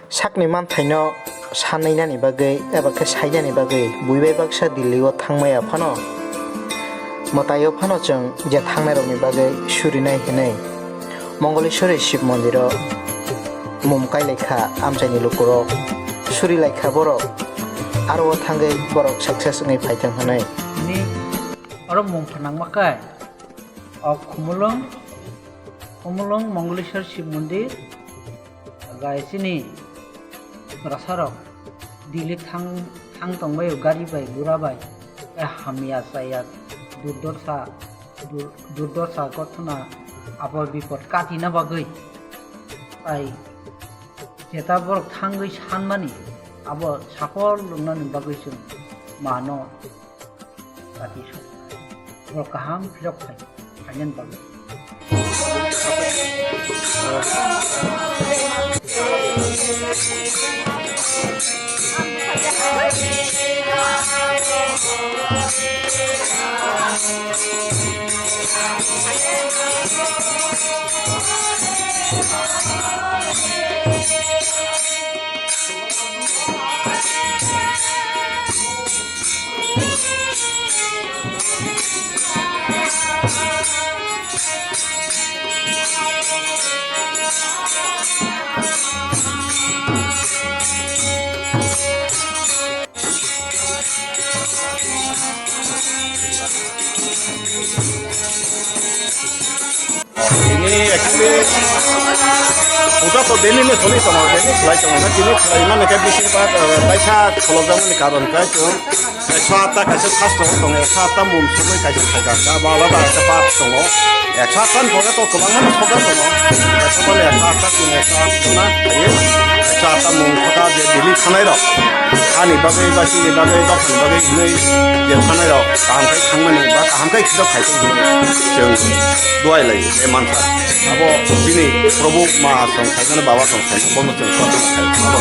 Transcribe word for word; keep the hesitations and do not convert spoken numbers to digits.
Sakni manthaino sanwi nani bagwi eba khe sainani bagwi buibai baksa Delhi-o thangmaya phano, mwtaio phano chwng je thangnairokni bagwi surinai hwnwi Mongoleshwari Shiv Mondiro mum kailaikha amchaini lukurok, surilaikha borok, aro o thangwi borok success wngwi phaithang hwnwi. Ni oro mum phnangma khe o Khumulwng, Khumulwng Mongoleshwar Shiv Mondir, gai chini brasarok Delhi thang, thang tongbaio gari bai, gura bai, tei hamya chaya, durdosa, dur-, durdosa gothona, apod bipod katina bagwi, tai jeta borok thangwi sanmani, abo saphol wngnani bagwi chwng mano. Kati sok. Borok kaham phirok phai, phainani bagwi. Ini actually puja to daily ni soli tongo, daily khlai tongo, na tini khlai mani khe bising ba, eh, kaisa kholobjakmani karon khe chwng, eh, ekso atta kaisa shastro tongo, ekso atta mum sugwi kaisa khaikha, ba alada kaisa path tongo, ekso atta ni pore to kwbangma ni soga tongo, ekso atta ni ekso atta chwng ekso atta na khlaiwi, ekso atta mum soga je daily thanai rok, ani bagwi ba chini bagwi ba thani bagwi hinwi je thanai rok kaham khe thangmani ba kaham khe khijak khai tongmani chwng duai lai e mansa. Abo bini Probhu ma song khaimano, baba song khaimano, bono chwng song khaimano.